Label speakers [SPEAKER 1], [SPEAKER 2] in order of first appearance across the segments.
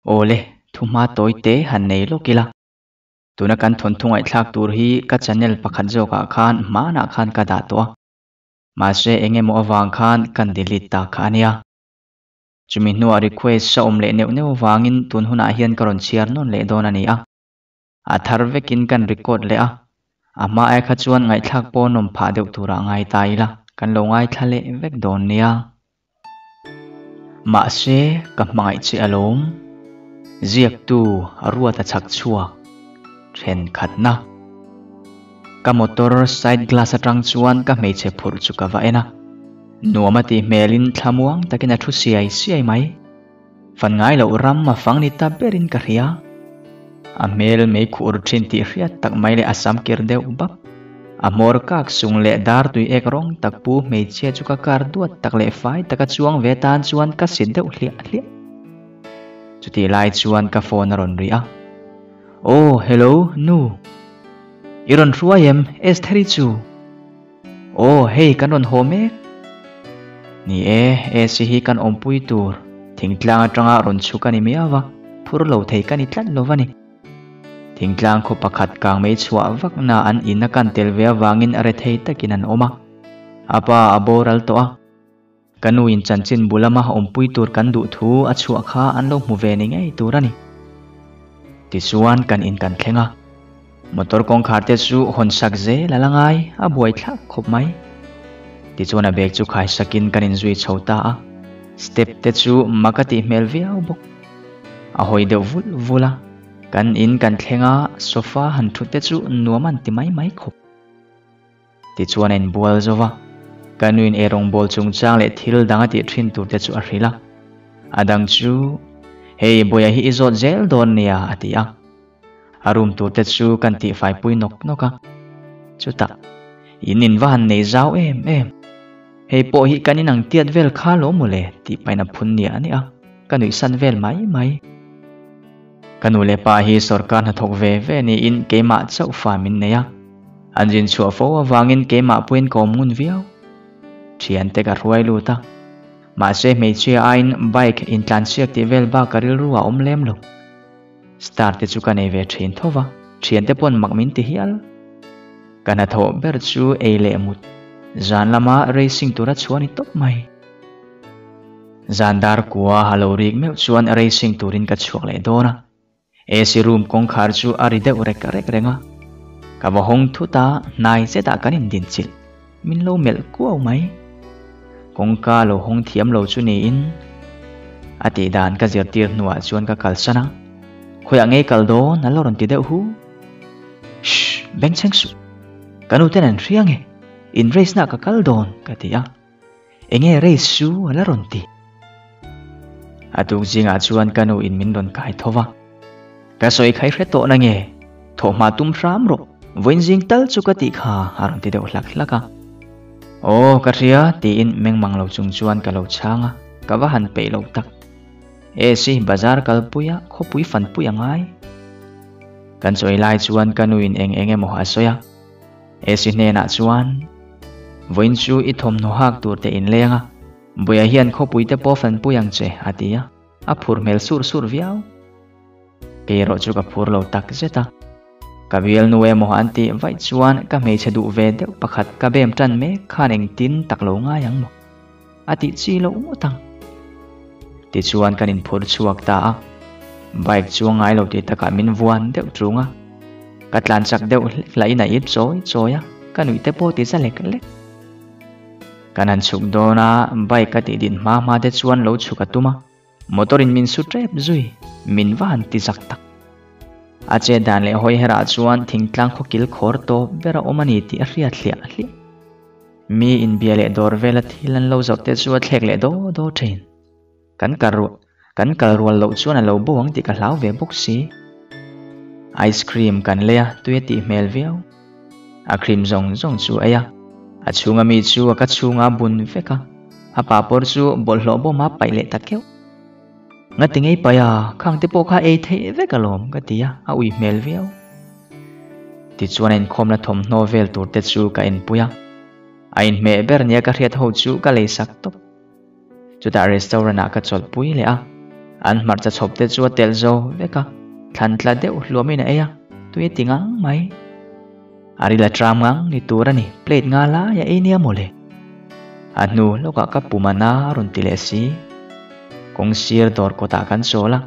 [SPEAKER 1] Awle, thuhma tawi te han nei lawk ila. Tuna kan thawnthu ngaihthlak tur hi ka channel pakhat zawkah khan hmanah khan ka dah tawh a. Mahse eng emaw avang khan kan delete ta kha a nia. Chumi hnuah request a awm leh neuh neuh avangin tun hunah hian ka rawn chhiar nawn leh dawn a ni a. A thar vekin kan record leh a, a hma ai kha chuan ngaihthlak pawh nawm phah deuh turah ngai ta ila, kan lo ngaithla leh vek dawn nia. Mahse, ka hmangaih che alawm. Ziaktu a ruat a chhak chhuak thenkhatna. Ka motor side glass atang chuan ka hmeichhe phurh chu ka va en a. Nuam a tih hmelin thlamuang takin a thu siai siai mai. Fan ngai loh ram a fang ni ta berin ka hria. A hmel mei khuh ur thin tih hriat tak mai leh a sam kir deuh bap. A hmawr kak sung leh dar tui ek rawng tak pu hmeichhia chu ka kar duat tak leh fai taka chuang ve tan chuan ka sit deuh hliah hliah. Chutih lai chuan ka phone a rawn ri a. Aw, hello, nu. I rawn hruai em, Estheri chu? Aw, hei kan rawn haw mek. Ni e, AC hi kan awmpui tur thingtlang atanga rawn chhuk a ni miau a, phur lo thei ka ni tlat lo va ni. Thingtlang khaw pakhat kang mei chhuah vakna an in a kan tel ve avangin a rethei takin an awm a. A pa a boral tawh a. Ka nu in chanchin bu lama awmpui tur kan duh thu a chhuah kha an lo hmu ve ni ngei tur a ni. Tichuan kan in kan thleng a, motor kawngkhar te chu hawn sak zel a la ngai, a buai thlak khawp mai. Tichuan a bag chu khai sakin kan inzui chho ta a, step te chu mak a tih hmel viau bawk. A hawi deuh vulh vulh a, kan in kan thleng a, sofa han thut te chu nuam an ti mai mai khawp. Tichuan a inbual zo va, ka nuin eirawngbawl chungchang leh thil dang a tih thin tur te chu a hrilh a. A dang chu, Hei Bawiha hi i zawt zel dawn nia a ti a. A room tur te chu kan tihfai pui nawk nawk a. Chutah, In in va han nei zau em em. Hei pawh hi kan inang tiat vel kha lo mawle tih pahin a phun nia a nia, ka nuihsan vel mai mai. Ka nu leh pa hi sorkar hnathawk ve ve niin keimah chauh fa min nei a. An zin chhuah fo avangin keimah pawhin ka awm ngun viau. Thiante ka hruai lut a. Mahse hmeichhia aiin bike intlansiak tih vel bak ka rilru a awm lem lo. Star te chu ka nei ve thin tho va, thiante pawn mak min ti hial. Ka hnathawh ber chu ei leh mut, zan lama racing tura chhuah a ni tawp mai. Zan dar kua a lo rik meuh chuan racing turin ka chhuak leh dawn a. AC room kawngkhar chu a ri deuh rek rek reng a. Ka va hawng thut a, hnai zetah kan indinchilh. Min lo melh kuau mai. Kawngka lo hawng thiam lo chu niin a tih dan ka zirtir hnuah chuan ka kalsan a. Khawiah ngei kal dawn a lo rawn ti deuh hu. Shh! Bengchheng suh. Ka nuten an hria nge? In race na ka kal dawn ka ti a. Enge race chu a la rawn ti? A tuk zingah chuan ka nu in min rawn kai tho va. Ka sawi khai hre tawh na nge? Thawhhma tum hram rawh, vawiin zing tal chu ka tih kha a rawn ti deuh hlak hlak a. Aw ka hria tiin mengmang lo chung chuan ka lo chhang a, ka va han peih lo tak. AC bazar kalpui a, khawpui fanpui a ngai. Kan sawi lai chuan ka nu in eng eng emaw a sawi a. AC hnenah chuan, Vawiin chu i thawmhnaw hak tur te in leng a, Buia hian khawpui te pawh fanpui ang che, a ti a, a phur hmel sur sur viau. Kei erawh chu ka phur lo tak zet a. Ka bialnu emaw an tih vaih chuan ka hmeichhe duh ve deuh pakhat ka bem tan mek khan engtin tak lo ngai ang maw? A tih chi loh ngawt ang. Tichuan kan inphur chhuak ta a, bike chu a ngai lo tih takah min vuan deuh ṭung a. Ka tlan chak deuh hlek lahin a ip chawi chawi a, ka nuih te pawh ti za lek lek. Kan han chhuk dawn a, bike a tih din hma hma te chuan lo chhuk a tum a, motor in min su ṭep zui, min va han ti zak tak. A chet dan leh hawi herah chuan thingtlang khaw kil khawr tawp ber a awm a ni tih a hriat hliah hliah. Mi inbia leh dawr vela thil an lo zawrh te chu a thlek leh daw daw thin. Kan kal ruah kan kal rual loh chuan a lo bo ang tih ka hlau ve bawk si. Ice cream kan lei a, tui a tih hmel viau. A cream zawng zawng chu a ei a, a chhunga mi chu a ka chhunga a bun vek a, a papawr chu bawlhhlawh bawm a paih leh ta keuh. Ngati ngei paih a, khang te pawh kha ei theih vek alawm ka ti a, a ui hmel viau. Tichuan a inkhawmna thawmhnaw vel tur te chu ka enpui a, a inhmeh ber nia ka hriat ho chu ka lei sak tawp. Chutah restaurant ah ka chawlhpui leh a, An hmarcha chhawp te chu a telh zo vek a, thlan tla deuh hluamin a ei a, tui a ti ngang mai. A ril a tram ngang ni tur a ni, plate nga lai a ei nia mawle. A hnu lawkah ka pum a na a rawn ti leh si. Kawng sir dawr kawtah kan chawl a,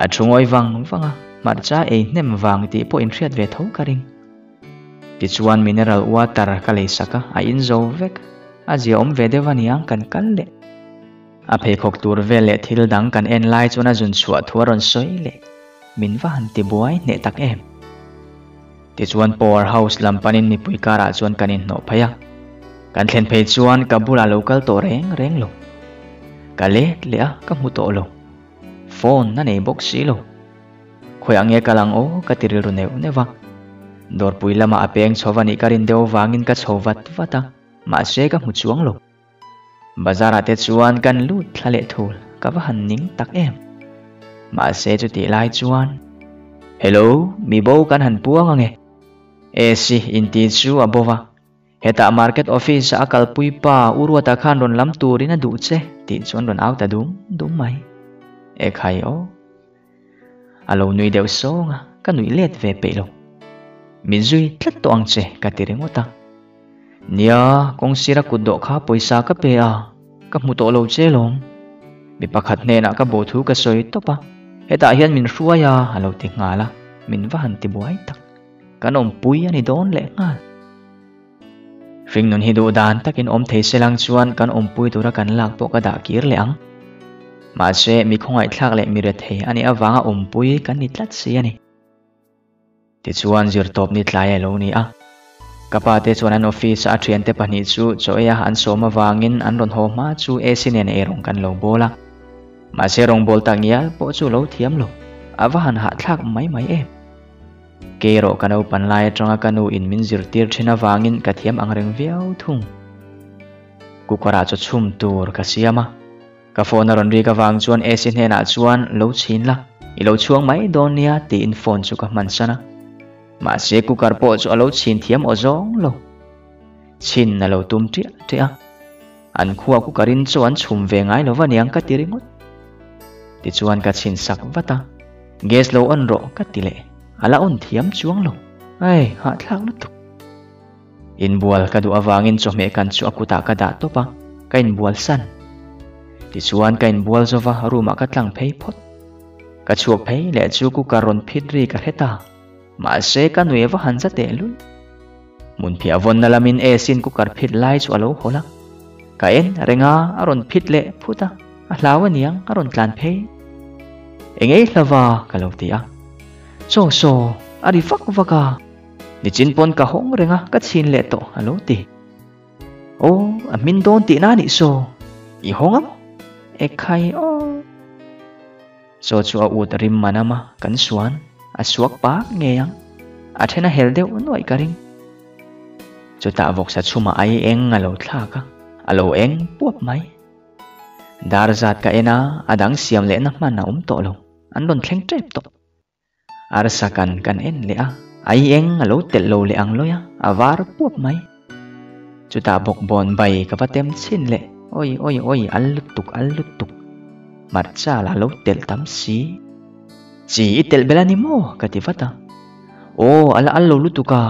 [SPEAKER 1] a thu ngawi vang vang a, hmarcha ei hnem vang tih pawh inhriat ve tho ka ring. Tichuan mineral water ka lei sak a, a in zo vek. A zia awm ve deuh aniang kan kal leh. A pheikhawk tur vel leh thil dang kan en lai chuan a zun chhuah thu a rawn sawi leh. Min va han ti buai hneh tak em. Tichuan Power House lam panin mipui karah chuan kan inhnawh phei a. Kan thlen phei chuan ka bulah lo kal tawh reng reng lo. Ka let leh a, ka hmu tawh lo. Phone a nei bawk si lo. Khawiah nge kal ang aw ka ti rilru neuh neuh a. Dawrpui lamah a peng chho va nih ka rin deuh avangin ka chho vat vat a, mahse ka hmu chuang lo. Bazar ah te chuan kan lut thla leh thul, ka va han ning tak em. Mahse chutih lai chuan, Hello, mi bo kan han puang ange. AC inti chu a bo va, Hetah market office a kalpui pa U Ruata khan rawn lam turin a duh che tih chuan rawn au ta dum dum mai. Ekhai aw. A lo nui deuh sawng a, ka nuih let ve peih lo. Min zui tlat tawh ang che ka ti ringawt a. Nia, kawng sira kut dawh kha pawisa ka pe a, ka hmu tawh lo che lawm. Mi pakhat hnenah ka bo thu ka sawi tawp a, hetah hian min hruai a a lo ti nghal a, min va han ti buai tak. Kan awmpui a ni dawn leh nghal. Hringnun hi duh dan takin awm thei se lang chuan kan awmpui tura kan lak pawh ka dah kir leh ang. Mahse, mi khawngaihthlak leh mi rethei a nih avanga awmpui kan ni tlat si a ni. Tichuan zirtawp ni tlai a lo ni a. Ka pa te chuan an office a a thiante pahnih chu chaw ei a an sawm avangin an rawn haw hma chu AC nen eirawng kan lo bawl a. Mahse rawngbâwl tak ngial pawh chu lo thiam lo. A va han hahthlak mai mai em. Kei erawh ka naupan lai atanga ka nu in min zirtir thin avangin ka thiam ang reng viau thung. Cooker ah chaw chhum tur ka siam a, ka phone a rawn rik avang chuan AC hnenah chuan lo chhin la, i lo chhuang mai dawn nia tiin phone chu ka hman san a. Mahse cooker pawh chu a lo chhin thiam aw zawng lo. Chhin a lo tum ṭiah ṭiah a, an khua cooker in chaw an chhum ve ngai lo va niang ka ti ringawt. Tichuan ka chhin sak vat a, gas lo on rawh ka ti leh, a la on thiam chuang lo, ai hahthlak lutuk. Inbual ka duh avangin chawhmeh kan chu a kutah ka dah tawp a, ka inbual san. Tichuan ka inbual zova room ah ka tlang phei phawt. Ka chhuak phei leh chu cooker rawn phit ri ka hre ta. Mahse ka nui va han za teh lul. Hmunphiah vawnna lamin AC in cooker phit lai chu a lo hawl a. Ka en reng a, a rawn phit leh phut a, a hlau aniang a rawn tlan phei. Eng ei hlava ka lo ti a. Chaw saw a ri vak vak a, nichin pawn ka hawng reng a, ka chhin leh tawh a lo ti. Aw, a hmin dawn tihna a nih saw, i hawng a maw? Ekhai aw. Chaw chu a ut rim man ama kan suan a suak pak ngei ang, a then a hel deuh nuaih ka ring. Chutah vawksa chhumah ai eng a lo thlak a, a lo eng puap mai. Dar zat ka en a, a dang siam lehna hman a awm tawh lo, an rawn thleng tep tawh. Arsa kan kan en leh a, ai eng a lo telh lo leh ang lawi a, a var puap mai. Chutah bawkbawn bai ka va tem chhin leh, awi awi awi al lutuk al lutuk, hmarcha lah lo telh tam si. Chi i telh belh a ni maw? ka ti vat a. Aw a la al lo lutuk a,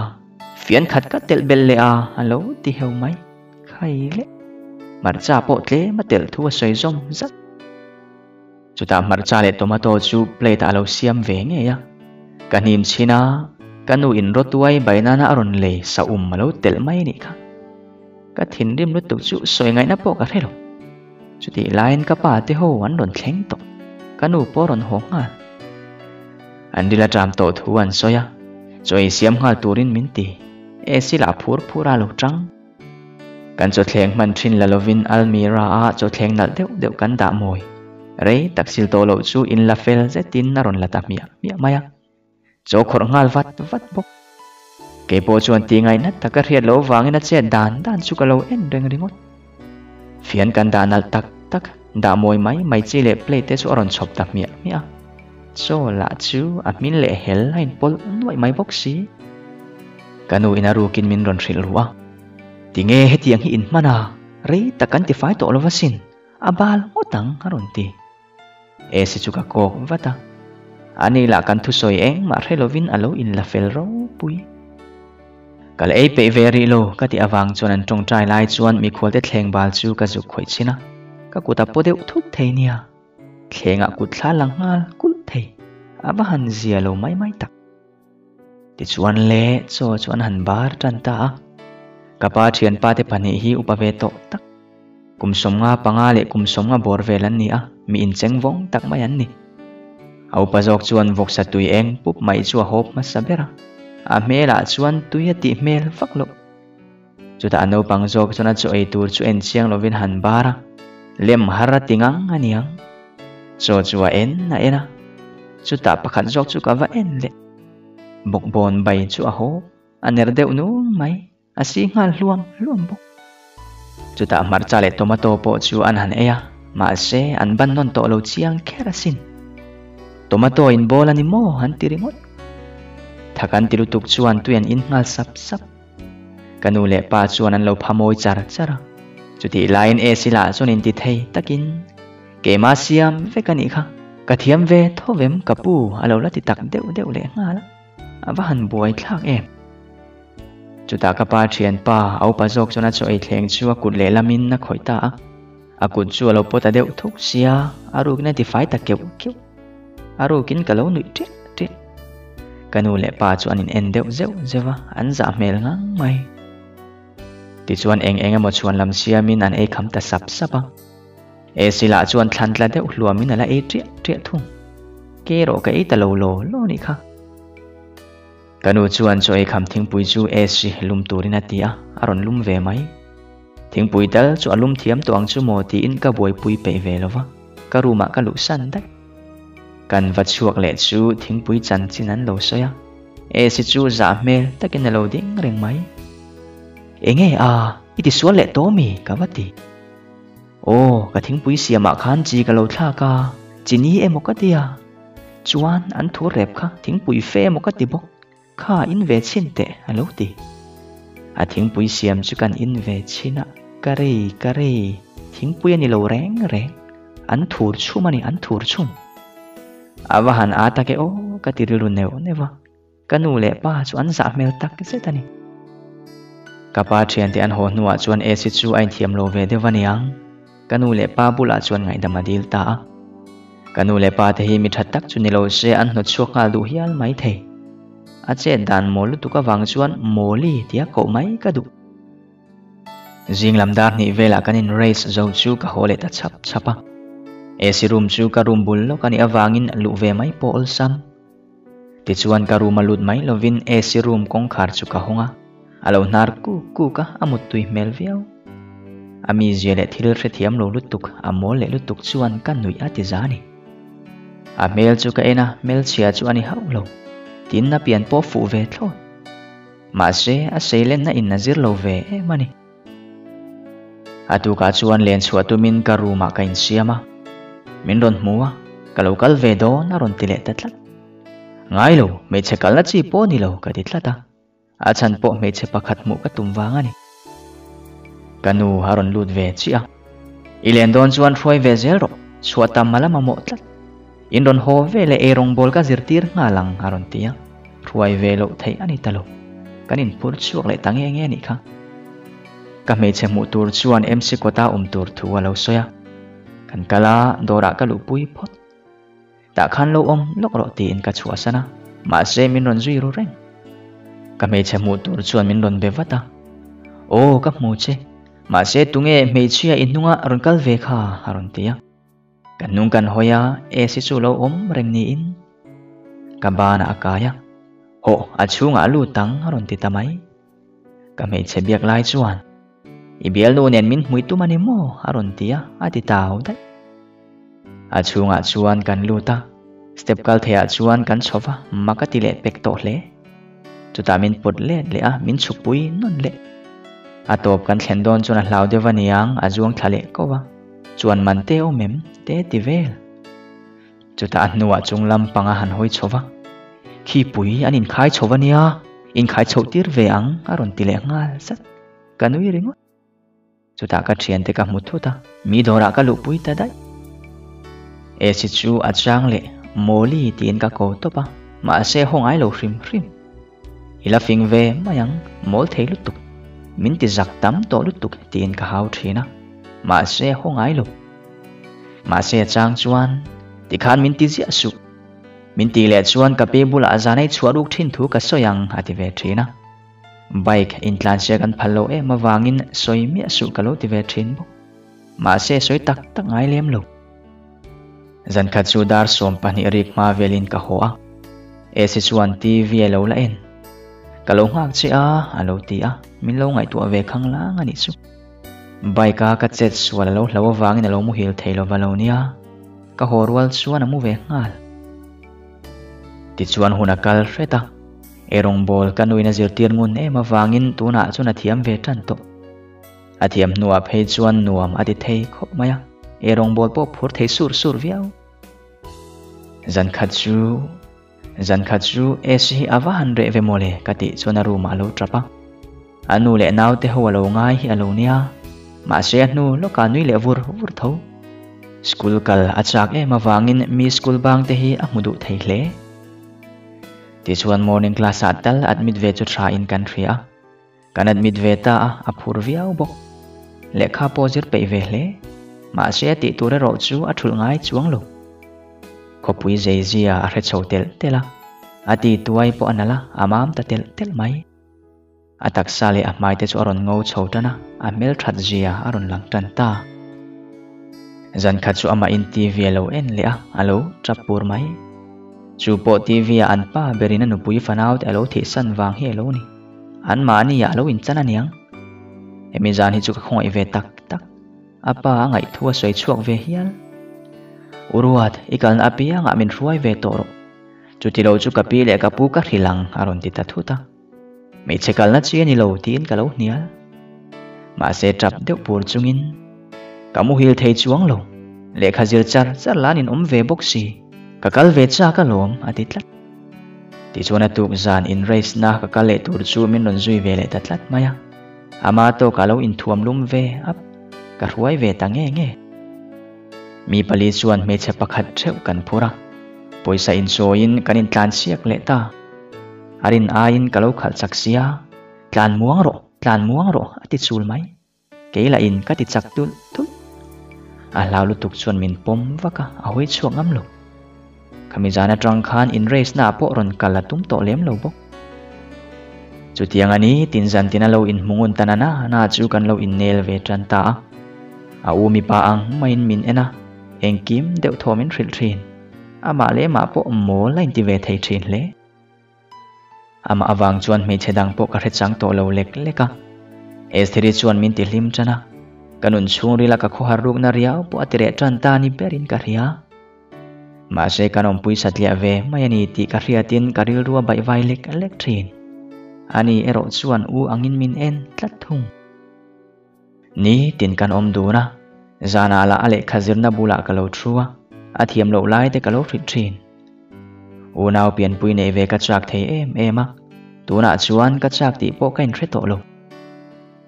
[SPEAKER 1] fian khat ka telh belh leh a, a lo ti heu mai. Khai leh. Hmarcha pawh tlem a telh thu a sawi zawm zat. Chutah hmarcha leh tomato chu plate ah a lo siam ve ngei a. Ka hnim chhin a, ka nu in rawtuai bai nana a rawn lei sa um a lo telh mai anih kha. Ka thinrim lutuk chu sawi ngaihna pawh ka hre lo. Chutih laiin ka pa te ho an rawn thleng tawh, ka nu pawh a rawn haw nghal. An ril aṭam tawh thu an sawi a, chaw ei siam nghal turin min ti. AC lah phur phur a lo ṭang. Kan chawthleng hman thin la lovin almirah ah chawthleng nalh deuh deuh kan dah mawi. Rei tak sil tawh loh chu in la fel zetin a rawn la ta hmiah hmiah mai a. Chaw khawrh nghal vat vat bawk. Kei pawh chuan ti ngaihna tak a hriat loh vangin a chet dan dan chu ka lo en reng ringawt. Fian kan dah nalh tak tak, dah mawi mai mai chi leh plate te chu a rawn chhawp ta hmiah hmiah a. Chaw lah chu a hmin leh hel a inpawlh nuaih mai bawk si. Ka nu in a rukin min rawn hrilh ruh a, Tinge hetiang hi in hman a, rei tak kan tifai tawh lo va sin, a bal ngawt ang a rawn ti. Esi chu ka kawk vat a, ani lah kan thusawi engmah hre lovin a lo inla fel ropui. Ka la ei peih ve rih lo ka tih avang chuan an tawngtai lai chuan mikhualte thleng bal chu ka zuk khawih chhin a, ka kut a paw deuh thut thei nia. Thlengah kut thla la nghal kulh thei, a va han zia lo mai mai tak. Tichuan le chaw chu an han bar tan ta a, ka pa thianpa te pahnih hi upa ve tawh tak, kum 55 leh kum 50 bawr vel an ni a, mi incheng vawng tak mai an ni. A upa zawk chuan vawksa tui eng pup mai chu a hawp hmasa ber a, a hmelah chuan tui a tih hmel vak loh. Chutah a naupang zawk chuan a chaw ei tur chu en chiang lovin han bar a, lem har a ti ngang a niang. Chaw chu a en a en a, chutah pakhat zawk chu ka va en leh. Bawkbawn bai chu a haw, a ner deuh nung mai, a si nghal hluam hluam bawk. Chutah hmarcha leh tomato pawh chu an han ei a, mahse an ban nawn tawh lo chiang kher asin. Tomato in bawl a ni maw an ti ringawt. Thak an ti lutuk chuan tui an in nghal sap sap. Ka nu leh pa chuan an lo pha mawi char char a, chutih laiin Esi lah chuan inti thei takin, Keimah siam vek a nih kha, ka thiam ve tho vem ka pu a lo la ti tak deuh deuh leh nghal a, a va han buai thlak em. Chutah ka pa thianpa a upa zawk chuan a chaw ei thleng chu a kut lehlamin a khawih ta a, a kut chu a lo pawt ta deuh thuk sia, a rukin a tifai ta keuh keuh. A rukin ka lo nuih ṭiah ṭiah. Ka nu leh pa chu an in en deuh zeuh zeuh a, an zah hmel ngang mai. Tichuan eng eng emaw chhuan lam siamin an ei kham ta sap sap a. Esi lah chuan thlan tla deuh hluamin a la ei ṭiah ṭiah thung. Ke erawh ka ei ta lo law law nih kha. Ka nu chuan chaw ei kham thingpui chu Esi lum turin a ti a, a rawn lum ve mai. Thingpui tal chu a lum thiam tawh ang chu maw tiin ka buaipui peih ve lo va. Ka room ah ka luh san daih. Kan va chhuak leh chu thingpui chanchin an lo sawi a, Esi chu zah hmel takin a lo ding reng mai. Enge a, i ti sual leh tawh mi? ka va ti. Aw, ka thingpui siamah khan chi ka lo thlak a, chi ni emaw ka ti a. Chuan an thu rep kha thingpui fe emaw ka ti bawk. Kha in ve chhin teh a lo ti. A thingpui siam chu kan in ve chhin a, ka rei ka rei, thingpui a ni lo reng reng, an thur chhum a ni, an thur chhum. A va han a tak e aw ka ti rilru neuh neuh a, ka nu leh pa chu an zah hmel tak zet a ni. Ka pa thiante an haw hnuah chuan AC chu a inthiam lo ve deuh a niang, ka nu leh pa bulah chuan ngaihdam a dil ta a. Ka nu leh pa te hi mi tha tak chu ni lo se an hnawt chhuak nghal duh hial mai thei. A chet dan mawl lutuk avang chuan Mawli tia koh mai ka duh. Zing lam dar hnih velah kan in race zo chu ka haw leh ta chhap chhap a. AC room chu ka room bul lawk a nih avangin luh ve mai pawh awlsam. Tichuan ka room a lut mai lovin AC room kawngkhar chu ka hawng a, a lo hnar kuk kuk a, a muttui hmel viau. A mizia leh thil hrethiam lo lutuk, a mawl leh lutuk chuan ka nuih a ti za a ni. A hmel chu ka en a, hmelchhia chu a ni hauh lo. Tin a pian pawh fuh ve thlawt. Mahse, a seilenna in a zir lo ve em a ni. A tukah chuan len chhuah tumin ka room ah ka insiam a, min rawn hmu a, ka lo kal ve dawn a rawn ti leh ta tlat. Ngai lo, hmeichhe kalna chi pawh ni lo ka ti tlat a, a chhan pawh hmeichhe pakhat hmuh ka tum vang a ni. Ka nu a rawn lut ve chiah a, I len dawn chuan hruai ve zel rawh, chhuah tam a la mamawh tlat. In rawn haw ve leh eirawngbawl ka zirtir nghal ang a rawn ti a, hruai ve loh theih a ni ta lo. Kan inphur chhuak leh ta nge nge nih kha. Ka hmeichhe hmuh tur chuan MC kawta awm tur thu a lo sawi a. Kan kal a, dawrah ka luhpui phawt. Tah khan lo awm lawk rawh tiin ka chhuahsan a, mahse min rawn zui ru reng. Ka hmeichhe hmuh tur chuan min rawn be vat a, Aw ka hmu che, mahse tunge hmeichhia i hnunga rawn kal ve kha a rawn ti a. Ka hnung kan hawi a, AC chu lo awm reng niin ka banah a kai a, Hawh, a chhungah a lut ang a rawn ti ta mai. Ka hmeichhe biak lai chuan, I bialnu nen min hmui tum a ni maw? a rawn ti a, a ti tau daih. A chhungah chuan kan lut a, step kal theiah chuan kan chho va, mak a ti leh pek tawh hle. Chutah min pawt let leh a, min chhukpui nawn leh. A tawp kan thlen dawn chuan a hlau deuh a niang, a zuang thla leh ko a. Chuan man te awm em? Te ti vel. Chutah a hnuah chung lam pang a han hawi chho va. Khi pui an inkhai chho va nia, inkhai chhoh tir ve ang a rawn ti leh nghal zat. Ka nui ringawt. Chutah ka thiante ka hmu thut a, mi dawrah ka luhpui ta daih. Esi chu a chang leh Mawli tiin ka ko tawp a, mahse haw ngai lo hrim hrim. I la fing ve mai ang, mawl thei lutuk. Min ti zak tam tawh lutuk tiin ka hau thin a, mahse haw ngai lo. Mahse a chang chuan tikhan min ti ziah suh. Min tih leh chuan ka pi bulah zan ei chhuah ruk thin thu ka sawi ang a ti ve thin a. Bike intlansia kan phal lo em avangin sawi miah suh ka lo ti ve thin bawk. Mahse sawi tak tak ngai lem lo. Zankhat chu dar 12 rik hma velin ka haw a. Esi chuan TV a lo la en. Ka lo nghak che a, a lo ti a, min lo ngaihtuah ve khang lang a nih chu. Bike a ka chet sual a lo hlo avangin a lo muhil thei lova lo nia. Ka haw rual chuan a mu ve nghal. Tichuan hun a kal hret a, eirawngbawl ka nuin a zirtir ngun em avangin tunah chuan a thiam ve tan tawh. A thiam hnuah phei chuan nuam a ti thei khawp mai a, eirawngbawl pawh phur thei sur sur viau. Zankhat chu Zankhat chu AC hi a va han reh ve mawle ka tih chuan a room ah a lo tap a. A nu leh naute ho a lo ngai hi a lo nia, mahse a hnu lawkah nui leh vur vur tho. School kal a chak em avangin mi school bang te hi a hmu duh thei hle. Tichuan morning class ah tal admit ve chu tha in kan hria a. Kan admit ve ta a, a phur viau bawk. Lehkha pawh zir peih ve hle. Mahse a tih tur erawh chu a thulh ngai chuang lo. Khawpui zeizia a hre chho telh telh a, a ti tuai pawh a nalh a, a mam ta telh telh mai. A taksa leh a hmai te chu a rawn ngo chho tan a, a hmelthat zia a rawn lang tan ta. Zan khat chu amah in TV a lo en leh a, a lo tap pur mai. Chu pawh TV ah an pa berin a nupui fanau te a lo thihsan vang hi a lo ni. An mahni ah a lo inchan aniang. Hemi zan hi chu ka khawngaih ve tak tak. A pa a ngaihthu a sawi chhuak ve hial. U Ruat, i kalna apiangah min hruai ve tawh rawh. Chuti lo chu ka pi leh ka pu ka hrilh ang, a rawn ti ta thut a. Hmeichhe kalna chi a ni lo tiin ka lo hnial. Mahse tap deuh pur chungin ka muhil thei chuang lo. Lehkha zir char char la an inawm ve bawk si. Ka kal ve chak alawm, a ti tlat. Tichuan a tuk zan in race na ka kal leh tur chu min rawn zui ve leh ta tlat mai a. Ama tawkah lo inthuam lum ve ap, ka hruai ve ta nge nge. Mi pali chuan hmeichhe pakhat theuh kan phur a, pawisa insawiin kan intlan siak leh ta. A rin aiin ka lo khalh chak sia, tlan muang rawh, tlan muang rawh a ti chul mai. Kei lah in ka ti chak tulh tulh. A hlau lutuk chuan min pawm vak a, a hawi chhuak ngam lo. Khami zan atang khan in race na ah pawh rawn kal a tum tawh lem lo bawk. Chutiang a ni, tin zan tin a lo inhmu ngun ta na na na chu kan lo innel ve tan ta a. A u mipa ang maiin min en a, engkim deuh thaw min hrilh thin. Amah leh mah pawh mawl a inti ve thei thin hle. Amah avang chuan hmeichhe dang pawh ka hre chang tawh lo lek lek a. Estheri chuan min ti hlim tan a, ka nun chhungrila ka khawhar rukna riau pawh a ti reh tan ta ni berin ka hria. Mahse kan awmpui satliah ve mai a ni tih ka hriatin ka rilru a baihvai lek lek thin. Ani erawh chuan u angin min en tlat thung. Ni tin kan awm dun a, zanah lah a lehkha zirna bulah ka lo thu a, a thiam loh lai te ka lo hrilh thin. Unau pianpui neih ve ka chak thei em em a, tunah chuan ka chak tih pawh ka inhre tawh lo.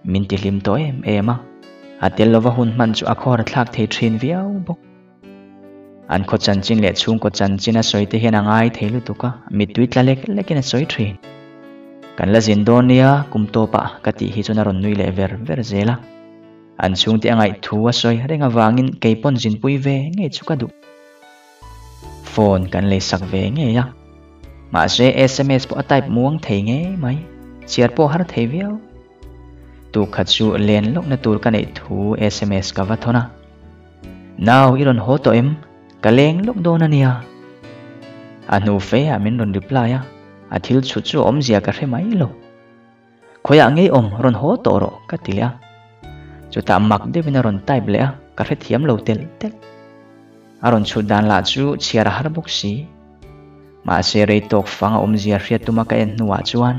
[SPEAKER 1] Min tihlim tawh em em a, a tel lova hun hman chu a khawr a thlak thei thin viau bawk. An khaw chanchin leh chhungkaw chanchin a sawi te hian a ngai thei lutuk a, mittui tla lek lekin a sawi thin. Kan la zin dawn nia, kum tawpah ka tih hi chuan a rawn nui leh ver ver zel a. An chhungte a ngaih thu a sawi reng avangin kei pawn zinpui ve ngei chu ka duh. Phone kan lei sak ve ngei a, mahse sms pawh a type muang thei ngei mai, chhiar pawh har thei viau. Tukhat chu len lawkna tur ka neih thu sms ka va thawn a. Nau, i rawn haw tawh em? Ka leng lawk dawn a nia. A hnu fe ah min rawn reply a, a thil chhut chu a awmzia ka hre mai lo. Khawiah ngei awm, rawn haw tawh rawh, ka ti leh a. Chutah mak deuhin a rawn type leh a, ka hrethiam lo telh telh. A rawn chhut dan lah chu chhiar a har bawk si. Mahse rei tawk fang a awmzia hriat tuma ka en hnuah chuan,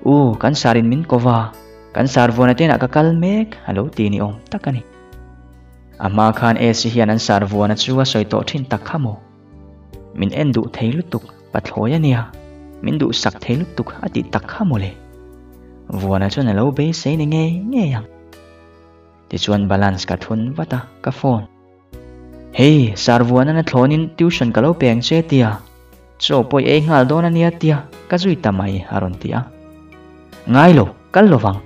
[SPEAKER 1] U, kan sarin min ko va, kan sar vuana te inah ka kal mek, a lo ti ni awm tak a ni. A hma khan AC hian an sar vuana chu a sawi tawh thin tak kha maw? Min en duh thei lutuk, pathlawi a nia, min duhsak thei lutuk a tih tak kha maw le? Vuana chuan a lo beisei ni ngei ngei ang. Tichuan balance ka thun vat a, ka phone. Hei, Sarvuanan a thlawnin tuition ka lo pe ang che tia, chaw pawh i ei nghal dawn a nia tia ka zui ta mai a rawn ti a. Ngai lo, kal lo vang,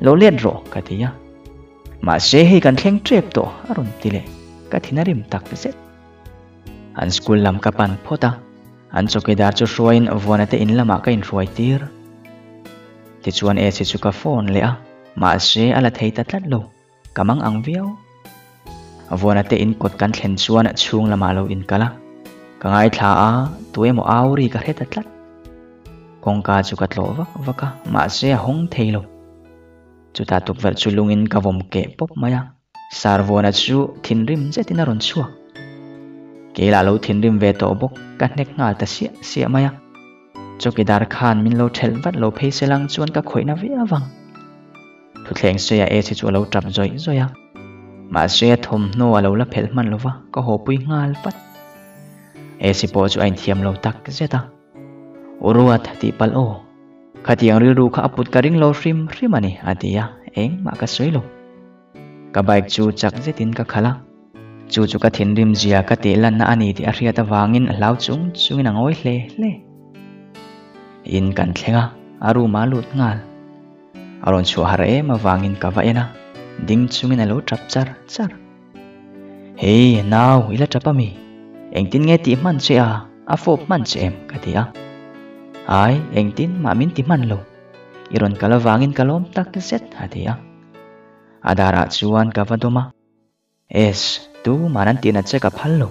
[SPEAKER 1] lo let rawh ka ti a. Mahse hei kan thleng tep tawh a rawn ti leh, ka thin a rim tak zet. An school lam ka pan phawt a, an chawkidar chu hruaiin Vuana te in lamah ka inhruai tir. Tichuan Esi chu ka phone leh a, mahse a la thei ta tlat lo. Ka mang ang viau. Vuana te in kawt kan thlen chuan chhung lamah lo inkal a. Ka ngaithla a, tu emaw au ri ka hre ta tlat. Kawngka chu ka tlawh vak vak a, mahse a hawng thei lo. Chutah tukverh chu lungin ka vawm keh pawp mai a, Sir Vuana chu thinrim zetin a rawn chhuak. Kei lah lo thinrim ve tawh bawk, ka hnek nghal ta siah siah mai a. Chawkidar khan min lo thelh vat lo phei se lang chuan ka khawihna viau ang. Thuthleng sawiah Esi chu a lo tap zawih zawih a. Mahse a thawmhnaw a lo la phelh hman lova, ka hawpui nghal vat. Esi pawh chu a inthiam lo tak zet a. U Ruat tih palh aw. Khatiang rilru kha a put ka ring lo hrim hrim a ni, a ti a, engmah ka sawi lo. Ka bike chu chak zetin ka khalh a. Chu chu ka thinrim zia ka tih lanna a ni tih a hriat avangin hlau chung chungin a ngawi hle hle. In kan thleng a, a room ah a lut nghal. A rawn chhuah har em avangin ka va en a, ding chungin a lo tap char char. Hei, nau, i la tap a mi? Engtin nge tih hman che a, a fawp hman che em? ka ti a. Ai, engtin mah min ti hman lo. I rawn kal avangin ka lawm tak zet, a ti a. A darah chuan ka va dawm a. Es, tu man an tihna che ka phal lo.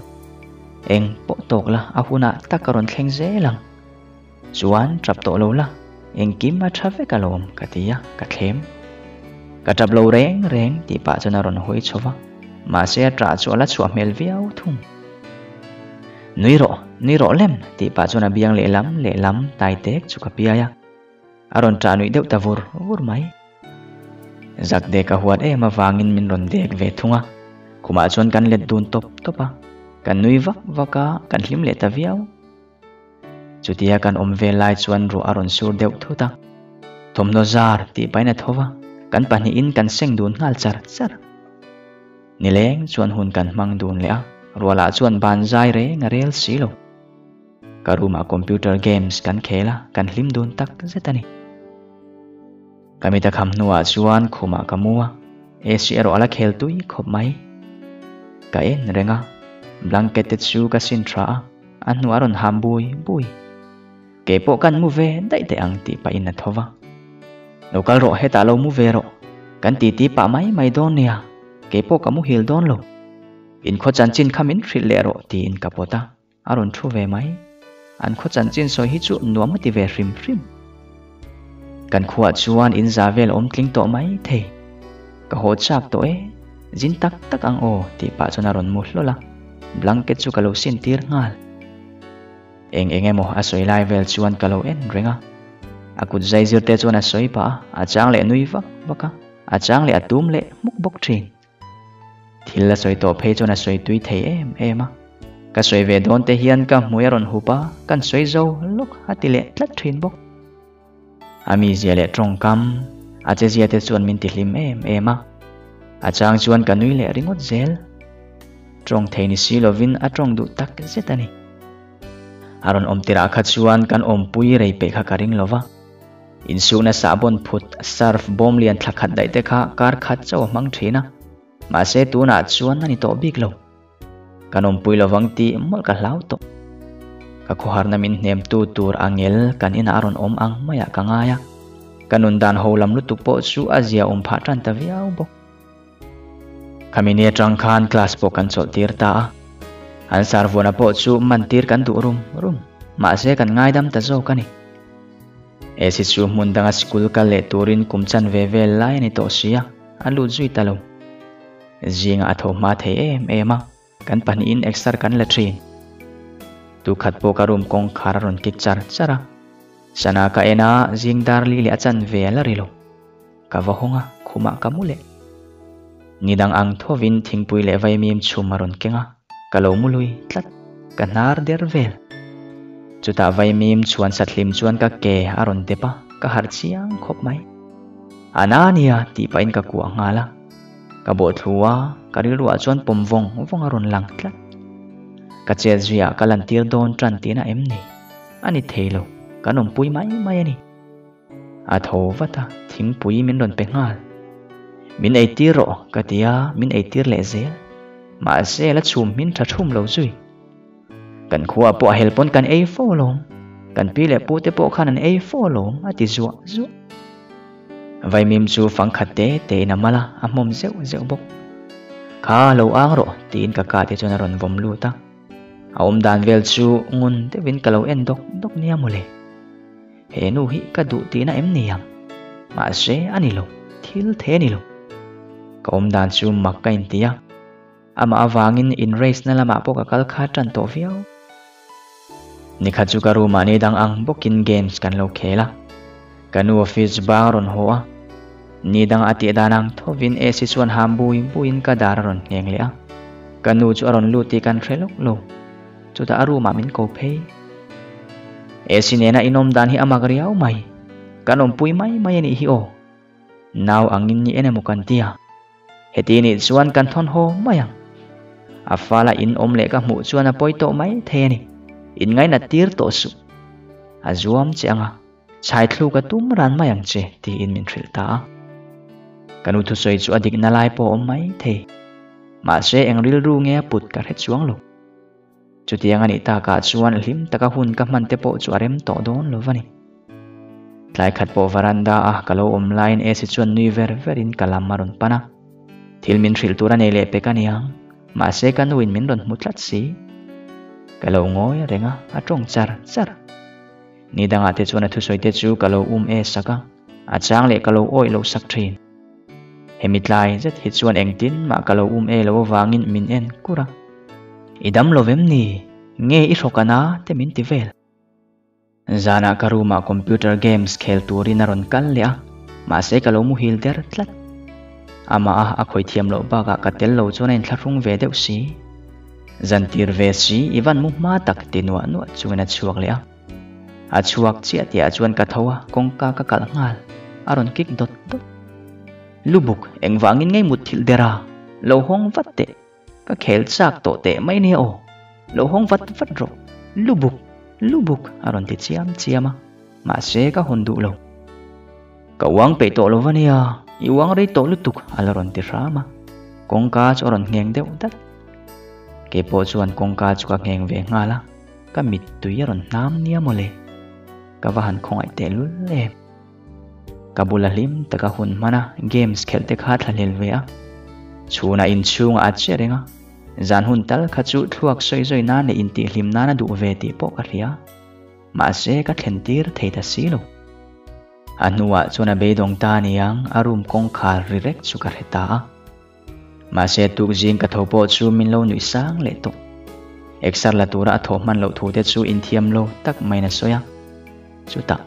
[SPEAKER 1] Eng pawh tawk la, a hunah tak ka rawn thleng zel ang. Chuan tap tawh lo la, engkim a tha vek alawm ka ti a, ka thlem. Ka tap lo reng reng tih pah chuan a rawn hawi chho va, mahse a tah chu a la chhuah hmel viau thung. Nui rawh, nui rawh lem tih pah chuan a biang lehlam lehlam tai tek chu ka piai a. A rawn ṭah nuih deuh ta vur vur mai. Zak dek a huat em avangin min rawn dek ve thung a, khumah chuan kan let dun tawp tawp a, kan nui vak vak a, kan hlim leh ta viau. Chutia kan awm vel lai chuan ruah a rawn sur deuh thut a, thawmhnaw zar tih pahin a tho va, kan pahnihin kan seng dun nghal char char. Nileng chuan hun kan hmang dun leh a, ruahlah chuan ban zai reng a rel si lo. Ka room ah computer games kan khel a, kan hlim dun tak zet a ni. Ka mit a kham hnuah chuan khumah ka mu a, AC erawh a la khel tui khawp mai. Ka en reng a, blanket te chu ka sin tha a, a hnuah a rawn ham bui bui. Kei pawh kan mu ve daih teh ang tih pahin a tho va. Lo kal rawh hetah lo mu ve rawh, kan titi pah mai mai dawn nia, kei pawh ka muhil dawn lo. Inkhaw chanchin kha min hrilh leh rawh tiin ka pawt a. A rawn thu ve mai. An khaw chanchin sawi hi chu nuam a ti ve hrim hrim. Kan khuaah chuan in za vel awm tling tawh mai thei. Ka haw chak tawh e, zin tak tak ang aw tih pah chuan a rawn mu hlawl a, blanket chu ka lo sin tir nghal. Eng eng emaw a sawi lai vel chuan ka lo en reng a. A kut zai zir te chuan a sawi pah a, a chang leh nui vak vak a, a chang leh a tum leh hmuk bawk thin. Thil a sawi tawh phei chuan a sawi tui thei em em a. Ka sawi ve dawn te hian ka hmui a rawn hup a, kan sawi zo lawk a ti leh tlat thin bawk. A mizia leh tawngkam, a chezia te chuan min ti hlim em em a. A chang chuan ka nui leh ringawt zel. Tawng thei ni si lovin a tawng duh tak zet a ni. A rawn awm tirah kha chuan kan awmpui rei peih kha ka ring lova. Insukna sahbawn phut surf bawm lian thla khat daih te kha kar khat chauh a hmang thin a, mahse tunah chuan a ni tawh bik lo. Kan awmpui lovang tih mawlh ka hlau tawh. Ka khawharna min hnemtu tur angel kan inah a rawn awm ang maiah ka ngai a, ka nun dan ho lam lutuk pawh chu a zia awm phah tan ta viau bawk. Khami ni atang khan class pawh kan chawlh tir ta a, an sarvuana pawh chu man tir kan duh rum rum, mahse kan ngaidam ta zawk a ni. Esi chu hmun danga school kal leh turin kum chan ve vel lai a ni tawh si a, a lut zui ta lo. Zingah a tho hma thei em em a, kan pahnihin exer kan la thin. Tukhat pawh ka room kawngkhar a rawn kik char char a, sana ka en a, zing dar li leh a chan ve a la ri lo. Ka va hawng a, khumah ka mu leh. Nidang ang thovin thingpui leh vaimim chhum a rawn keng a, ka lo mu lui tlat, ka hnar der vel. Chutah vaimim chhuan sathlim chuan ka ke a rawn dep a, ka harh chiang khawp mai. A na nia tih pahin ka kuah nghal a, ka bawhthlu a, ka rilruah chuan pawm vawng vawng a rawn lang tlat. Ka chet zuiah ka lantir dawn tan tihna em ni? A ni thei lo, kan awmpui mai mai a ni. A tho vat a, thingpui min rawn pe nghal. Min eitir rawh ka ti a, min eitir leh zel. Mahse la chhum hmin tha thum lo zui. Kan khua pawh a hel pawn kan ei fo alawm, kan pi leh pu te pawh khan an ei fo alawm a ti zuah zuah. Vaimim chu fang khat te te in a mal a, a hmawm zeuh zeuh bawk. Kha lo ang rawh tiin ka ka te chuan a rawn vawm lut a. A awm dan vel chu ngun deuhin ka lo en dawk dawk nia mawle. He nu hi ka duh tihna em ni ang? Mahse a ni lo, thil the a ni lo. Ka awm dan chu mak ka inti a. Amah avangin in race na lamah pawh ka kal kha tan tawh viau. Nikhat chu ka room ah ni dang ang bawkin games kan lo khel a. Ka nu office bang a rawn haw a. Ni dang a tih dan ang thovin AC chuan ham bui buiin ka dar a rawn ngheng leh a. Ka nu chu a rawn lut tih kan hre lawk lo. Chutah a room ah min ko phei. AC nena inawm dan hi a mak riau mai. Kan awmpui mai mai a nih hi aw. Nau angin ni en emaw kan ti a. Heti nih chuan kan thawn haw mai ang. A fala in awm leh ka hmuh chuan a pawi tawh mai thei a ni. In ngainat tir tawh suh. A zuam che ang a, chhai thluk a tum ran mai ang che tiin min hrilh ta a. Ka nu thusawi chu a dikna lai pawh a awm mai thei. Mahse eng rilru nge a put ka hre chuang lo. Chutiang a nih takah chuan hlim taka hun ka hman te pawh chu a rem tawh dawn lo va ni. Tlai khat pawh varanda a ka lo awm laiin AC chuan nui ver verin ka lam a rawn pan a. Thil min hrilh tur a nei leh pek a niang, mahse ka nuin min rawn hmu tlat si. Ka lo ngawi reng a, a tawng char char. Ni dangah te chuan a thusawi te chu ka lo um e sak a, a chang leh ka lo awih loh sak thin. Hemi tlai zet hi chuan engtin mah ka lo um e lo avangin min en kur a. I dam lo vem ni? Nge i hrawk a na te min ti vel. Zanah ka room ah computer games khel turin a rawn kal leh a, mahse ka lo muhil der tlat. Amah a a khawih thiam loh bakah ka tel lo chuan a inthlahrung ve deuh si. Zan tir ve si i van mu hma tak ti nuah nuah chungin a chhuak leh a. A chhuak chiah tihah chuan ka tho a, kawngka ka kalh nghal. A rawn kik dawt dawt. Lubuk, engvangin ngei mutthilh der a? Lo hawng vat teh. Ka khel chak tawh teh mai nia aw. Lo hawng vat vat rawh. Lubuk, lubuk a rawn ti chiam chiam a. Mahse ka hawn duh lo. Ka uang peih tawh lo va nia, i uang rei tawh lutuk a la rawn ti hram a. Kawngka chu a rawn ngheng deuh dat. Keipawh chuan kawngka chu ka ngheng ve nghal a. Ka mittui a rawn hnam nia mawle. Ka va han khawngaih teh lul em. Ka bula hlim taka hun hman a, games khelh te kha thlahlel ve a. Chhunah inchhungah a che reng a, zan hun tal kha chu thluak sawi zawi nan leh intihhlim nan a duh ve tih pawh ka hria. Mahse ka thlen tir thei ta si lo. A hnuah chuan a beidawng ta aniang a room kawngkhar ri rek chu ka hre ta a. Mahse tukzing ka tho pawh chu min lo nuih sang leh tawh. Exer la tura a thawh hman loh thu te chu inthiam lo tak maiin a sawi a. Chutah,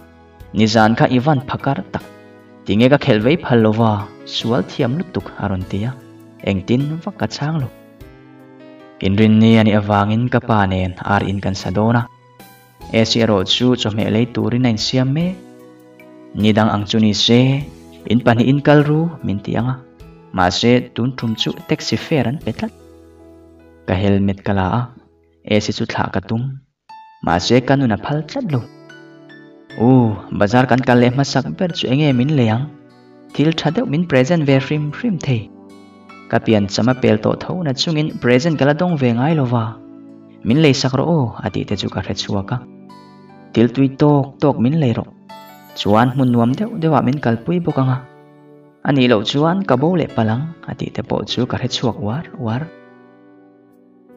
[SPEAKER 1] nizan kha i van phakar tak. Tinge ka khelh vei phal lova, sual thiam lutuk a rawn ti a. Engtin vak ka chhang lo. Inrinni a nih avangin ka pa nen ar in kan sa dawn a. AC erawh chu chawhmeh lei turin a insiam mek. Ni dang ang chu ni se, in pahnihin kal ru min ti ang a, mahse tun tum chu taxi fare an pe tlat. Ka helmet ka la a, AC chu thlah ka tum, mahse ka nun a phal tlat lo. U, bazar kan kal leh hmasak ber chu enge min lei ang? Thil tha deuh min present ve hrim hrim thei. Ka pian cham a pel tawh tho na chungin present ka la dawng ve ngai lova. Min lei sak rawh aw a tih te chu ka hre chhuak a. Thil tui tawk tawk min lei rawh. Chuan hmun nuam deuh deuhah min kalpui bawk ang a. A nih loh chuan ka bo leh palh ang a tih te pawh chu ka hre chhuak uar uar.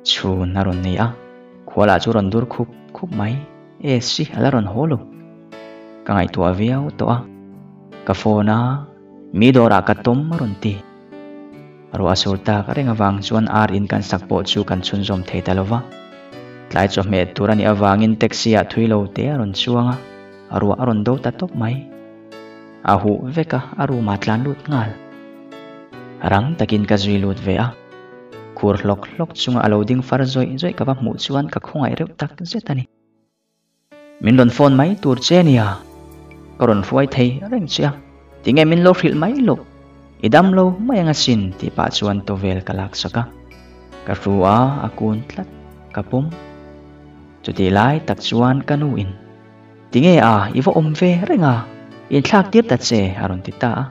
[SPEAKER 1] Chhun a rawn nei a, khualah chu rawn dur khup khup mai. E si, a la rawn haw lo. Ka ngaihtuah viau tawh a, ka phone a, mi dawrah ka tawm a rawn ti. Ruah a sur tak reng avang chuan ar in kan sak pawh chu kan chhunzawm thei ta lo va. Tlai chawhmeh tur a nih avangin taxi ah thui lo te a rawn chuang a, ruah a rawn do ta tawp mai. A huh vek a, a room ah tlan lut nghal. Rang takin ka zui lut ve a. Khur hlawk hlawk chunga a lo ding far zawih zawih ka va hmuh chuan ka khawngaih reuh tak zet a ni. Min rawn phone mai tur che nia, ka rawn hruai thei reng che a, tinge min lo hrilh mai loh, i dam lo mai ang asin tih pah chuan towel ka lak sak a, ka hru a, a kun tlat. Ka pawm. Chutih lai tak chuan ka nu in, Tinge a, i va awm ve reng a, inthlak tir ta che, a rawn ti ta a,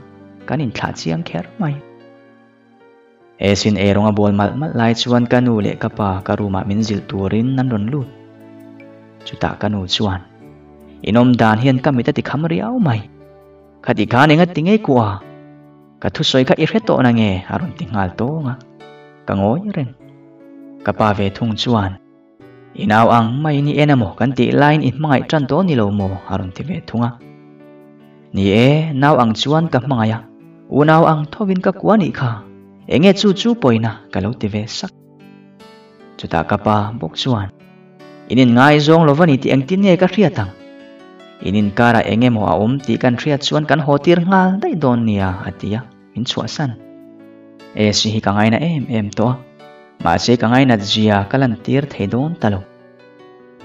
[SPEAKER 1] kan inthlah chiang kher mai. He sin eirawng a bawl malh malh lai chuan ka nu leh ka pa ka room ah min zilh turin an rawn lut. Chutah ka nu chuan, In awm dan hian ka mit a ti kham riau mai. Khati khan enga ti ngei kuah a? Ka thusawi kha i hre tawh na nge? a rawn ti nghal tawng a, ka ngawi reng. Ka pa ve thung chuan, I nau ang maiin i en amaw kan tih laiin i hmangaih tan tawh ni lo maw? a rawn ti ve thung a. Ni e, nau ang chuan ka hmangaih a, unau ang thovin ka kuah nih kha, enge chu chu pawina ka lo ti ve sak. Chutah ka pa bawk chuan, In inngaizawng lo va ni tih engtin nge ka hriat ang? In inkarah eng emaw a awm tih kan hriat chuan kan haw tir nghal daih dawn nia, a ti a, min chhuahsan. AC hi ka ngaina em em tawh a, mahse ka ngainat zia ka lantir thei dawn ta lo.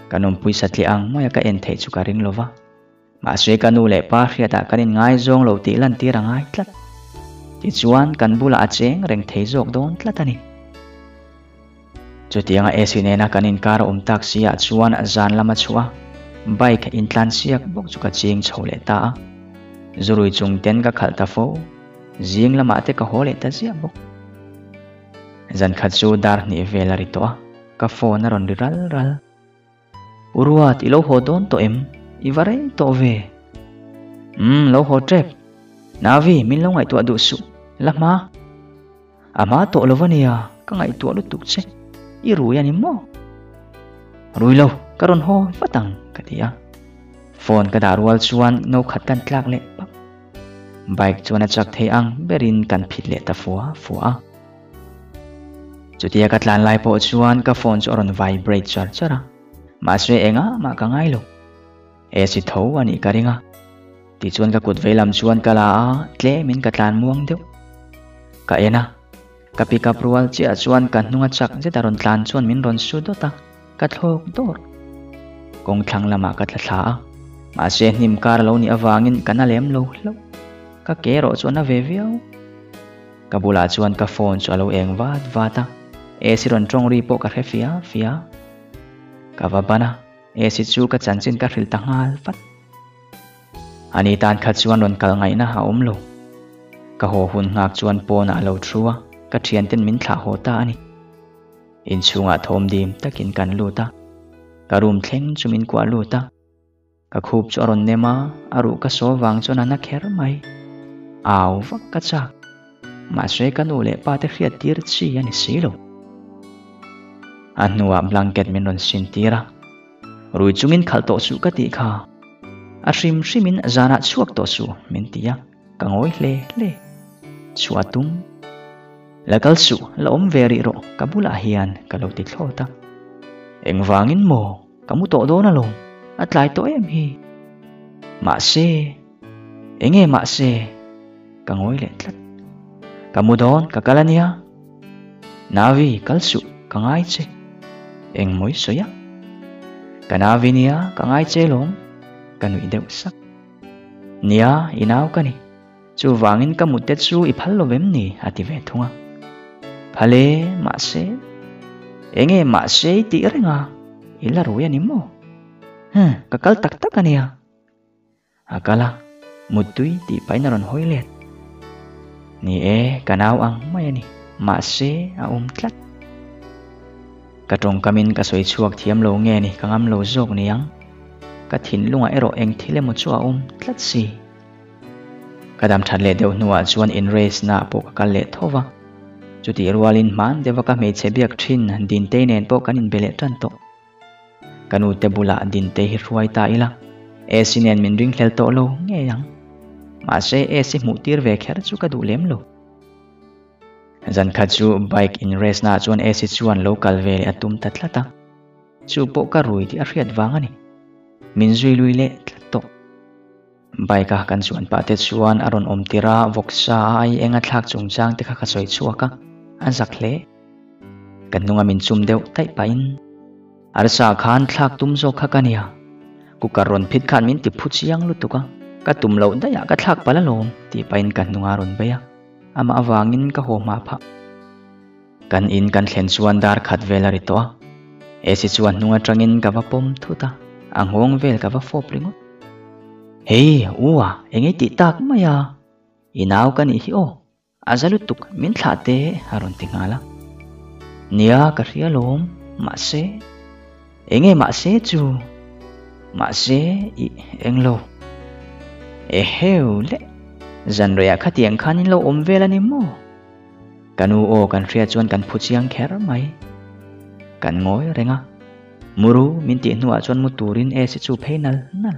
[SPEAKER 1] Ka numpui satliah ang maia ka en theih chu ka ring lo va. Mahse ka nu leh pa hriatah kan inngaizawng lo tih lantir a ngai tlat. Tichuan kan bulah a cheng reng thei zawk dawn tlat a ni. Chutianga AC nena kan inkar a awm tak si ah chuan zan lam a chhuah a, bike intlansiak bawk chu ka ching chho leh ta a. Zurui chung ten ka khalh ta fo, zing lamah te ka haw leh ta ziah bawk. Zan khat chu dar hnih vel a ri tawh a, ka phone a rawn ri ral ral. U Ruat, i lo haw dawn tawh em? I va rei tawh ve. Umm, lo haw tep. Navi, min lo ngaihtuah duh suh. La hma. A hma tawh lo va nia, ka ngaihtuah lutuk che. I rui a ni maw? Rui lo, ka rawn haw vat ang, ka ti a. Phone ka dah rual chuan no khat kan tlak leh pap. Bike chuan a chak thei ang berin kan phit leh ta fua fua a. Chutia ka tlan lai pawh chuan ka phone chu a rawn vibrate char char a, mahse engah mah ka ngai lo. AC tho a nih ka ring a, tichuan ka kut veilam chuan ka la a, tlemin ka tlan muang deuh. Ka en a, ka pick up rual chiah chuan ka hnunga chak zet a rawn tlan chuan min rawn su dawt a, ka thlawk dawr. Kawng thlang lamah ka tla thla a, mahse hnim kar a lo nih avangin ka na lem lo hlauh. Ka ke erawh chu a na ve viau. Ka bulah chuan ka phone chu a lo eng vat vat a, AC rawn tawng ri pawh ka hre fia fia. Ka va ban a, AC chu ka chanchin ka hrilh ta nghal vat. Ani tan kha chuan rawn kal ngaihna a awm lo. Ka haw hun nghak chuan pawnah a lo thu a, ka thianten min thlah haw ta a ni. Inchhungah thawm dim takin kan lut a, ka room thleng chu min kuah lut a. Ka khup chu a rawn nem a, a ruh ka saw vang chuan a na kher mai. Au vak ka chak. Mahse ka nu leh pa te hriat tir chi a ni si lo. A hnuah blanket min rawn sin tir a. Rui chungin khalh tawh suh ka tih kha. A hrim hrimin zanah chhuak tawh suh min ti a, ka ngawi hle hle. Chhuah tum. La kal suh, la awm ve rih rawh ka bulah hian ka lo ti thlawt a. Engvangin maw? Ka mu tawh dawn alawm, a tlai tawh em hi. Mahse, enge mahse, ka ngawi leh tlat. Ka mu dawn, ka kal ania. Navi, kal suh, ka ngai che. Eng mawi sawi a? Ka Navi nia, ka ngai che alawm, ka nuih deuh sak. Nia, i nau ka ni. Chuvangin ka mut te chu i phal lo vem ni? a ti ve thung a. Phal e, mahse. Enge mahse i tih reng a, i la rui a ni maw? Huh, ka kal tak tak a nia. A kal a, muttui tih pahin a rawn hawi let. Ni e, ka nau ang mai a ni, mahse a awm tlat. Ka tawngkamin ka sawi chhuak thiam lo nge ni ka ngam lo zawk ni ang. Ka thinlungah erawh eng thil emaw chu a awm tlat si. Ka dam that leh deuh hnuah chuan in race na pawh ka kal leh tho va. Chutih rualin hman deuha ka hmeichhe biak thin Dintei nen pawh kan inbe leh tan tawh. Ka nute bulah Dintei hi hruai ta ila, AC nen min ringhlel tawh lo ngei ang. Mahse AC hmuh tir ve kher chu ka duh lem lo. Zan khat chu bike in race naah chuan AC chuan lo kal ve leh a tum ta tlat a. Chu pawh ka rui tih a hriat vang a ni. Min zui lui leh tlat tawh. Bike a kan chuan pah te chuan a rawn awm tir a, vawksa a ai eng a thlak chungchang te kha ka sawi chhuak a, a zak hle. Ka hnunga min chum deuh taih pahin arsa khan thlak tum zawk kha ka nia, cooker rawn phit khan min ti phu chiang lutuk a, ka tum loh daih ah ka thlak palh alawm tih pahin ka hnunga rawn bei a, amah avangin ka haw hma phah. Kan in kan thlen chuan dar khat vel a ri tawh a. Esi chuan hnung atangin ka va pawm thut a, a nghawng vel ka va fawp ringawt. Hei, u a, eng ei tih tak mai a? I nau ka nih hi aw, a za lutuk min thlah teh a rawn ti nghal a. Nia, ka hria lawm, mahse, eng nge mahse chu? Mahse, i eng lo. Eheu le, zanreiah khatiang khan in lo awm vel a ni maw? Ka nu aw kan hria chuan kan phu chiang kher mai. Kan ngawi reng a, Muru min tih hnuah chuan mu turin AC chu phei nal nal.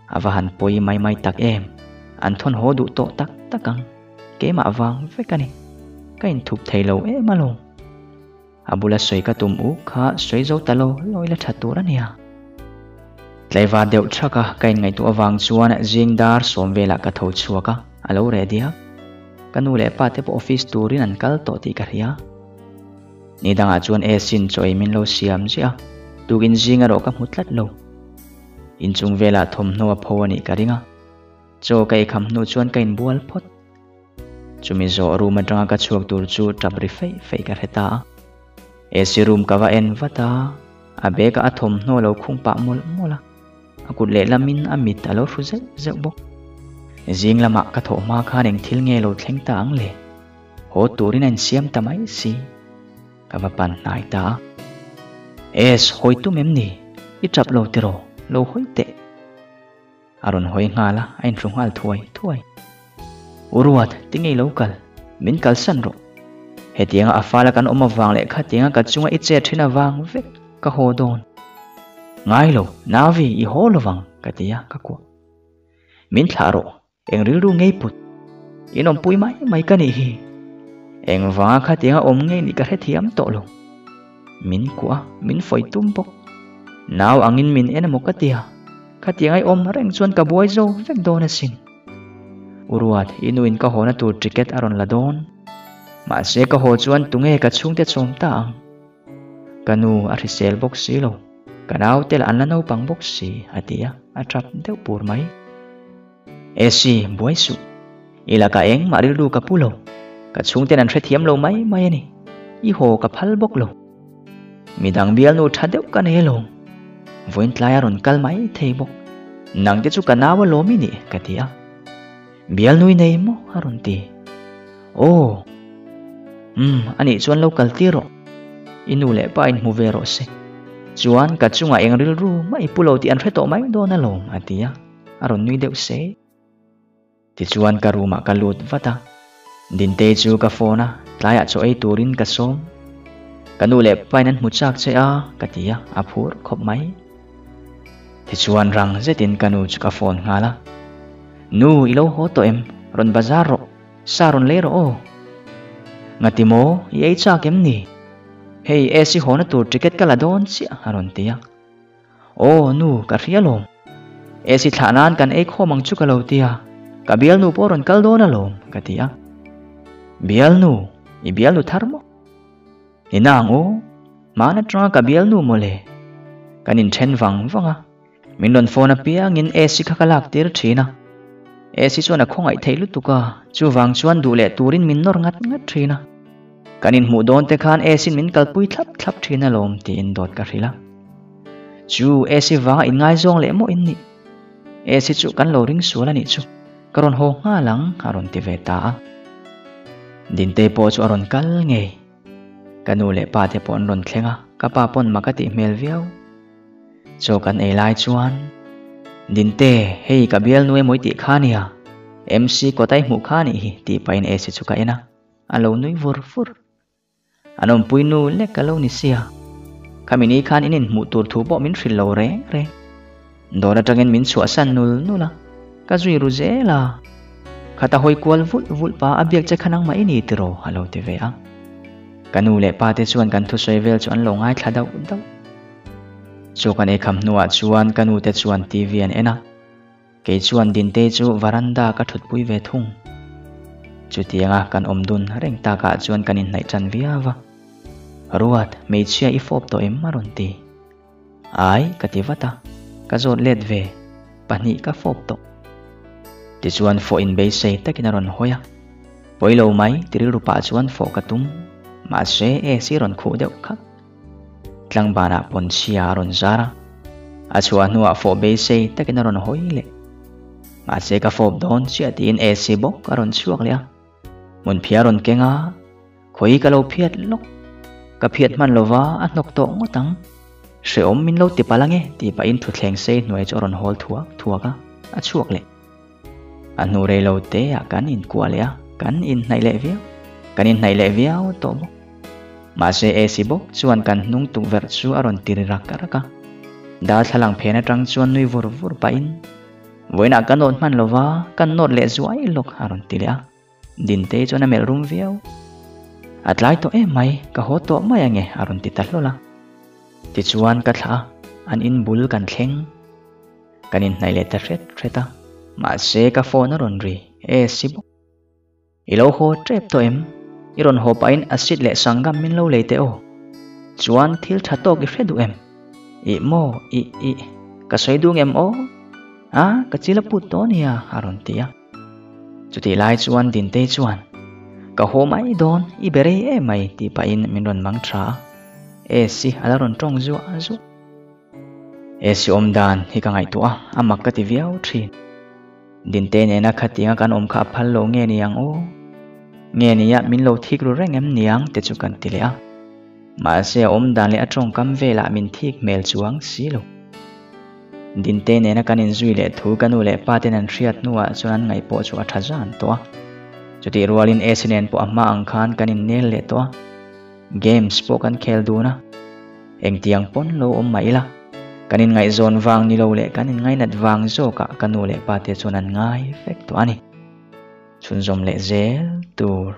[SPEAKER 1] A va han pawi mai mai tak em, an thawn haw duh tawh tak tak ang, keimah vang vek a ni. Ka inthup thei lo em alawm. A bula sawi ka tum uk kha sawi zo ta lo lo ila tha tur a nia. Tlaivar deuh thak a ka inngaihtuah avang chuan zing dar sawm velah ka tho chhuak a, a lo reh diak. Ka nu leh pa te pawh office turin an kal tawh tih ka hria. Ni dangah chuan Esin chaw ei min lo siam ziah a, tukin zing erawh ka hmu tlat lo. Inchung velah thawmhnaw a pho a nih ka ring a, chaw ka ei kham hnu chuan ka inbual phawt. Chumi zawh room atanga ka chhuak tur chu tap ri feih feih ka hre ta a. AC room ka va en vat a, a bag ah a thawmhnaw lo khung pah mawlh mawlh a, a kut lehlamin a mit a lo hru zeuh zeuh bawk. Zing lamah ka thawh hma khan eng thil nge lo thleng ta ang le? Haw turin a insiam ta mai si. Ka va pan hnai ta a. Es, hawi tum em ni? I tap lo tiraw? Lo hawi teh. A rawn hawi nghal a, a inhru nghal thuai thuai. U Ruat, tinge i lo kal? Min kalsan rawh. Hetianga a fala kan awm avang leh khatianga ka chunga i chet thin avang vek ka haw dawn. Ngai lo, Navi, i haw lovang, ka ti a, ka kuah. Min thlah rawh, eng rilru ngei put. In awmpui mai mai ka nih hi. Engvanga khatianga awm ngei nih ka hrethiam tawh lo. Min kuah a, min fawi tum bawk. Nau angin min en emaw ka ti a, khatiang ai awm reng chuan ka buai zo vek dawn asin. U Ruat, i nuin ka hawna tur ticket a rawn la dawn. Mahse ka haw chuan tunge ka chhungte chawm ta ang? Ka nu a hrisel bawk si lo, ka naute lah an la naupang bawk si, a ti a, a tap deuh pur mai. Esi, buai suh. I lakah engmah rilru ka pu lo. Ka chhungten an hrethiam lo mai mai a ni. I haw ka phal bawk lo. Midang bialnu tha deuh ka nei alawm. Vawiin tlai a rawn kal mai thei bawk. Nang te chu ka nau alawm i nih, ka ti a. Bialnu i nei maw? a rawn ti. Aw. Umm, anih chuan lo kal tir rawh. I nu leh pa inhmu ve rawh se. Chuan ka chungah eng rilru mah i pu lo tih an hre tawh mai dawn alawm, a ti a. A rawn nui deuh se. Tichuan ka room ah ka lut vat a, Dintei chu ka phone a, tlaiah chaw ei turin ka sawm. Ka nu leh pain an hmu chak che a, ka ti a, a phur khawp mai. Tichuan rang zetin ka nu chu ka phone nghal a, Nu, i lo haw tawh em? Rawn bazar rawh, sa rawn lei rawh aw. Ngati maw, i ei chak em ni? Hei AC hawna tur ticket ka la dawn chiah, a rawn ti a. Aw nu, ka hria alawm. AC thlah nan kan ei khawm ang chu ka lo ti a, ka bialnu pawh rawn kal dawn alawm, ka ti a. Bialnu? I bialnu thar maw? Ni na ang aw, hmaan atanga ka bialnu maw le? Kan inthen vang vang a, min rawn phone apiangin AC kha ka lak tir thin a. AC chuan a khawngaih theih lutuk a, chuvang chuan duh leh turin min nawr ngat ngat thin a. Kan inhmuh dawn te khan AC in min kalpui thlap thlap thin alawm tiin dawt ka hrilh a. Chu AC vanga inngaizawng leh maw in nih? AC chu kan lo ring sual a nih chu, ka rawn haw nghal ang a rawn ti ve ta a. Dintei pawh chu a rawn kal ngei. Ka nu leh pa te pawh an rawn thleng a, ka pa pawn mak a tih hmel viau. Chaw kan ei lai chuan, Dinte, hei ka bialnu emaw i tih kha nia, MC kawt a i hmuh kha nih hi tih pahin AC chu ka en a, a lo nui vur vur. An awmpui nu lek a lo ni sia. Khami ni khan in inhmuh tur thu pawh min hrilh lo reng reng. Dawr atangin min chhuahsan nul nul a, ka zui ru zel a. Khata hawi kual vulh vulh pa a biak che kha nangmah i ni tiraw a lo ti ve a. Ka nu leh pa te chuan kan thusawi vel chu an lo ngaithla dauh dauh. Chaw kan eikham hnuah chuan ka nu te chuan TV an en a. Kei chuan Dintei chu varanda ka thutpui ve thung. Chutianga kan awm dun reng takah chuan kan inhnaih tan viau a. Ruat, hmeichhia i fawp tawh em? a rawn ti. Ai, ka ti vat a, ka zawt let ve, pahnih ka fawp tawh. Tichuan fawh inbeisei takin a rawn hawi a. Pawi lo mai, ti rilru pah chuan fawh ka tum, mahse AC rawn khuh deuh kha. Tlangbanah pawnchhia a rawn zar a, a chhuah hnuah fawh beisei takin a rawn hawi leh. Mahse ka fawp dawn chiah tiin AC bawk a rawn chhuak leh a, hmun phiah a rawn keng a, khawi ka lo phiat lawk. Ka phiat hman lova a hnawk tawh ngawt ang. Hrehawm min lo ti palh ange tih pahin thutthleng sei hnuai chu a rawn hawl thuak thuak a, a chhuak leh. A hnu rei lo te ah kan inkuah leh a, kan inhnaih leh viau. Kan inhnaih leh viau tawh bawk. Mahse AC bawk chuan kan hnung tukverh chu a rawn ti ri rak rak a. Darthlalang phen atang chuan nui vur vur pahin, Vawiinah ka nawt hman lova, kan nawt leh zuai lawk a rawn ti leh a. Dintei chuan a melh rum viau. A tlai tawh em mai, ka haw tawh mai ange a rawn ti ta hlawl a. Tichuan ka thlah a, an in bul kan thleng. Kan inhnaih leh ta hret hret a, mahse ka phone a rawn ri e si bawk. I lo haw tep tawh em? I rawn haw pahin acid leh sangam min lo lei teh aw. Chuan thil tha tawk i hre duh em? Ih maw, ih ih, ka sawi duh ngem aw? A, ka chil a put tawh nia a rawn ti a. Chutih lai chuan Dintei chuan, Ka haw mai dawn, i be rei em mai tih pahin min rawn mang tha a. Esi a la rawn tawng zuah zuah. Esi awm dan hi ka ngaihtuah a, a mak ka ti viau thin. Dintei nena khatianga kan awm kha a phal lo nge niang aw? Nge nia min lo thik ru reng em niang te chu kan ti leh a. Mahse a awm dan leh a tawngkam velah min thik hmel chuang si lo. Dinte nena kan inzui leh thu ka nu leh pa ten an hriat hnuah chuan an ngaih pawh chu a tha zan tawh a. Chutih rualin Esi nen pawh a hma ang khan kan innel leh tawh a. Games pawh kan khel dun a. Engtiang pawn lo awm mah ila, kan inngaihzawn vang ni lo leh kan inngainat vang zawkah ka nu leh pa te chuan an ngai vek tawh a ni. Chhunzawm leh zel tur.